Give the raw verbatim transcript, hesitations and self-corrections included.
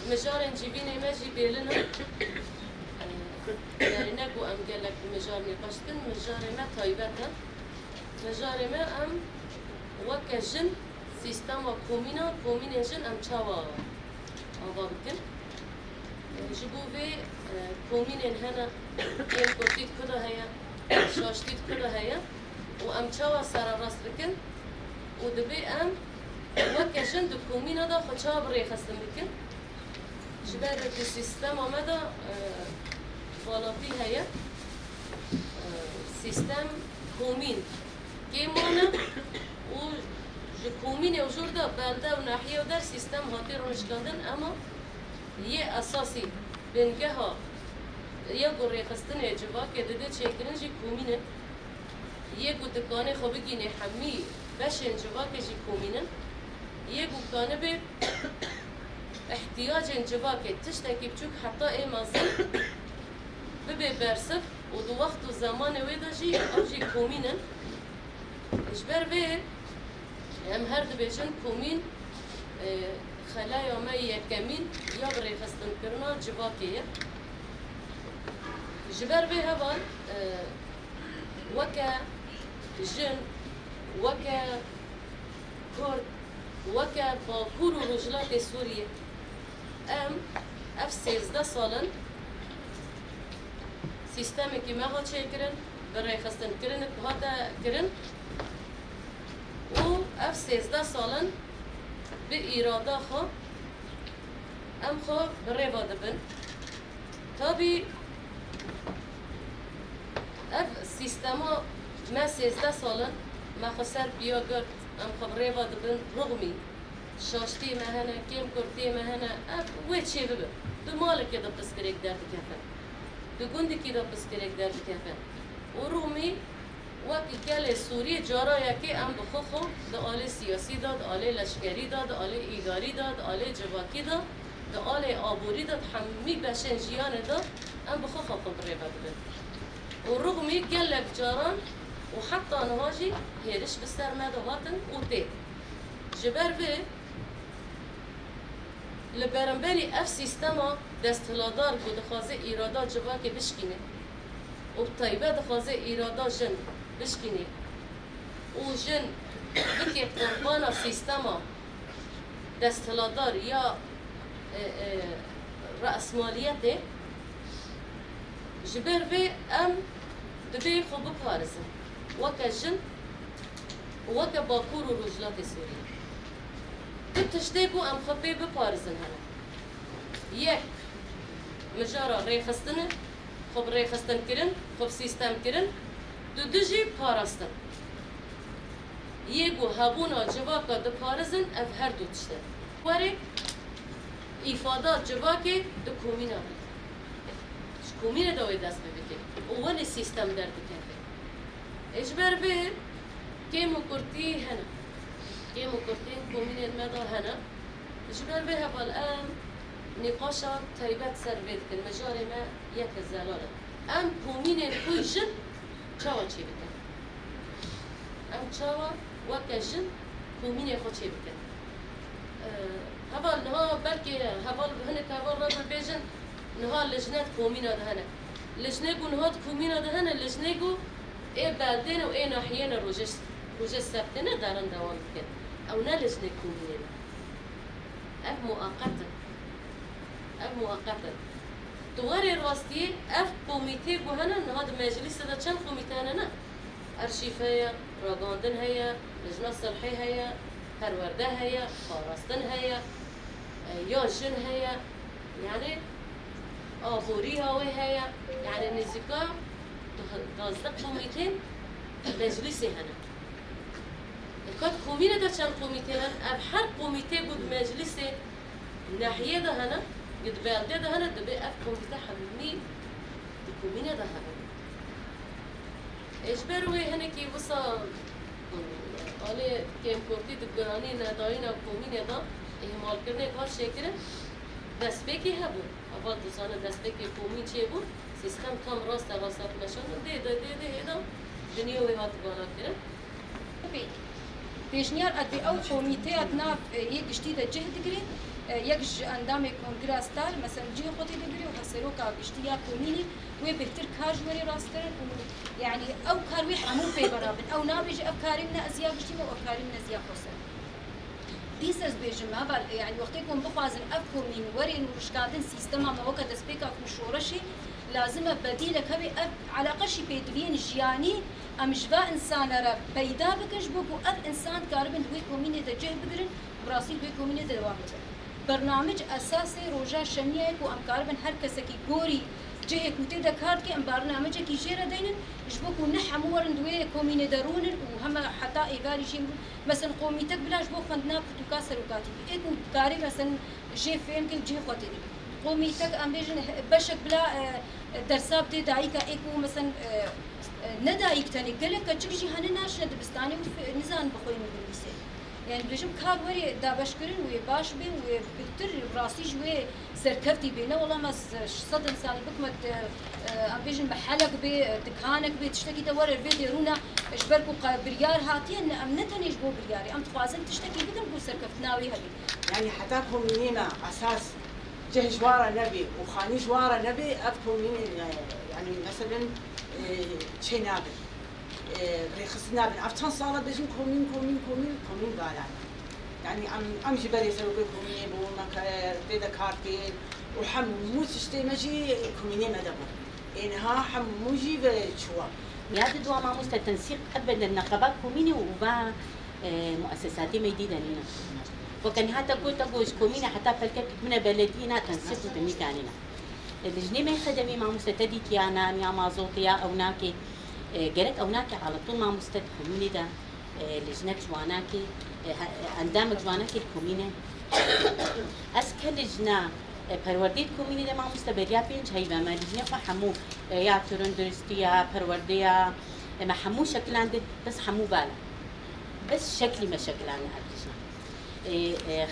Mijarên civînê me jî bêlin in. Yani ne ku em gelek mijar nîqaş dikin, mijarê me taybet e. Mijarê me em weke jin sîstema komîna, komînên jin em çawa ava bikin? Ji bo vê, e, komînên hene, yên kurtî di ku de heye, şaştî di ku de heye û em çawa sererast bikin û dibê em weke jin di komîna de xwe çawa bi rêxistin bikin? Ji ber di sîstema me de, e, valatî heye, e, sîstem komîn kêm mane û ji komînê û jor de belde û nahiye û der sîstem hatiye rûnişkandin, ema yê esasî, bingeha ya ku rêxistinê civakê dide çêkirin jî komîn e. Yê ku dikanê xwe bigînê hemî beşên civakê jî komîn in. Yê ku kanibe ihtiyacên civakê tiştekî biçûk heta ê mezin bibe bersiv û di wext û zemanê wê de jî ew jî komîn in. Ji ber vê em her dibêjin komîn, e, xeleya me yekemîn ya bi rêxistinkirina civakê ye. Ji ber vê heval, e, weke jin, weke kurd, weke Bakur û Rojhilatê Sûriyê, em ev sêzdeh sal in sîstemekî me hat çêkirin, bi rêxistinkirinek hate kirin û ev sêzdeh sal in bi îrada xwe em xwe bi rê ve dibin. Tabî ev sîstema me sêzdeh sal in me xwe ser piya girt, em xwe bi rê ve dibin, rûxmî şaştiyê me hene, kêmkurtiyê me hene, ev wê çêbibe. Di malekê de pirsgirêk derdikeve, di gundekî de pirsgirêk derdikeve û rûxmî wek gelê Sûriyê cara yekê em bi xwe xwe di alê siyasî de, di alê leşkerî de, di alê îdarî de, di alê civakî de, di alê aborî de, di hemî beşên jiyanê de em bi xwe xwe xwe bi rê ve dibin. Û rûxmî gelek caran û heta niha jî hêriş bi ser me de hatin û tê. Ji ber vê, li beramberî ev sîstema desthiladar ku dixwaze îrada civakê bişkîne û bi taybet dixwaze îrada jin bişkîne û jin bike qurbana sîstema desthiladar ya, e, e, re'smaliyetê, ji ber vê em dibê xwe biparizin weke jin û weke Bakur û Rojhilatê Sûriyê. Du tiştê ku em xwe pê biparizin hene. Yek, mijara rêxistinê, xwe bi rêxistin kirin, xwe bi sîstem kirin. Dudu jî parastin. Yê ku hebûna civaka diparizin, ev her du tişt e. Werê îfada civakê di komîna bike. Ji komînê de wê dest pê bike û welê sîstem derdikeve. Ê ji ber vê kêm û kurtî hene. Kêm û kurtiyên komînên me de hene. Ji ber vê heval em nîqaşa taybet ser vê dikin. Mijarê me yek e, zelal e. Em komînên xwe jin çawa çêbikin? Em çawa weke jin komînê xwe çêbikin? Ee, heval niha belkî heval, hinek heval re bibêjin, niha lijne di komîna de hene. Lijnê ku niha di komîna de hene, lijnê ku ê beldê ne û ê nahiyê ne rojê, rojê sebtê ne derin dewam dikin. Ew ne lijnê komînê ne. Ev muaqet e. Ev muaqet e. Tu werê rastiyê ev komîtê ku hene, niha di meclîsê de çend komîte hene ne? Arşîv heye, ragandin heye, lijna silhê heye, perwerde heye, parastin heye, e, ya jin heye, yani aborî ya wê heye, yani nêzîka duh-, duwazdeh komîtên meclîsê hene. E, ka di komînê de çend komîtê hene? Ev her komîtê ku di meclîsê nehiyê de hene, ku di beldê de hene, dibê ev komîte hemî di komînê de hebe. Ê, ji ber wê hinekî wisa, alê kêmkurtî di giranî nedayîna komînê de îhmalkirinê hat çêkirin, destpêkê hebû. Heval dizane destpêkê komîn çêbû, sîstem tam raste rast hat meşandin, dê, dê, dê, dê, hêda dinyê wê hat bala kirin. Pêşniyar, ez dê ew komîteya di nav, e, yê giştî de cih digire, e, yek ji endamê kongira star, mesela cihê xwe tê digire û hevseroka giştî ya komînê wê bêhtir kar ji wê rê rastkirin û, yanî, ew kar wê hemû pê ve rabin. Ew nabêje ev karê min e ez ya giştî me û ev karê min ez ya xweser. Dîsa ez bêjim, heval, yanî wextê ku em bixwazin ev komîn werên û rişkandin sîstema me weke destpêka ku şoreşê, lazim e bedîlek hebe. Ev eleqe jî pêdiviyên jiyanî em ji va insana re peyda bikin, ji bo ku ev insan dikaribin di wê komînê de cih bigirin, bi rastî di wê komînê de dewam bibin. Bernamic esasê roja şemiyê ye ku em karibin her kesekî gorî cihê ku tê de kar dike, em barnamecekî jê re deynin, ji bo ku ne hemû werin di wê komînê de rûnin û hema heta êvarî jî, mesela, qomîtek bila ji bo xwendina pirtûka serokatî be. Ê ku karê, mesela, jê fêm ke cihê xwe tê de. Qomîtek, em bêjin, beşek bila, e, dersa bidê dayika, ê ku, mesela, e, e, ne dayik tenê, gelek keçik jî hene naçine dibistanê û fe-, nizanin bi xwe yên binivîsê. Yani, dibêjim, kar werê dabeşkirin, wê baş bê, wê bêhtir rastî ji wê serkeftî bê. Ne wela me z-, sed insanî bikme, e, e, em bêjin, mehelek bê, e, dikanek bê, tiştekî te were vê dêrûna, ji ber ku qe-, biryar hatiye, ne, em ne tenê ji bo biryarê, em dixwazin tiştekî bikin ku serkeftina wê hebê. Yani, heta komînê me esas cih ji wa re nebê û xanî ji wa re nebê, ev komînê, e, yani, meselen, e, çê nabin. E, rêxistin nabin. Ev çend sala bêjin komîn, komîn, komîn, komîn vala ne. Yani em, em jî berê serokê komînê bûn, me ke-, tê de kar kir û hemû tiştê me jî komînê me de bû. Ê niha hemû jî ve çûwa. Ya di dua mamoste tensîq ebeden neqeba komînê û va, e, muesesatê me dî de nîne. Weke niha te got, te got ji komînê heta pelkek bine belediyê na tensîq û dinîka nîne. E, lijnê me xedemî mamoste te dîtiya na, ya mazotê ya ew nakê. E, gerek ew nakê aletû mamoste di komînê de, e, lijnek ji wanakê, e, he-, e, endamek ji wanakê di komînê. Ez ke lijna, e, perwerdê di komînê de mamoste beriya pênc heyve me, lijnê xwe hemû, e, ya turunduristiya, perwerdeya, e, me hemû şekilandin, bes hemû vala. Bes şeklî me şekilandin ev lijna. E, e,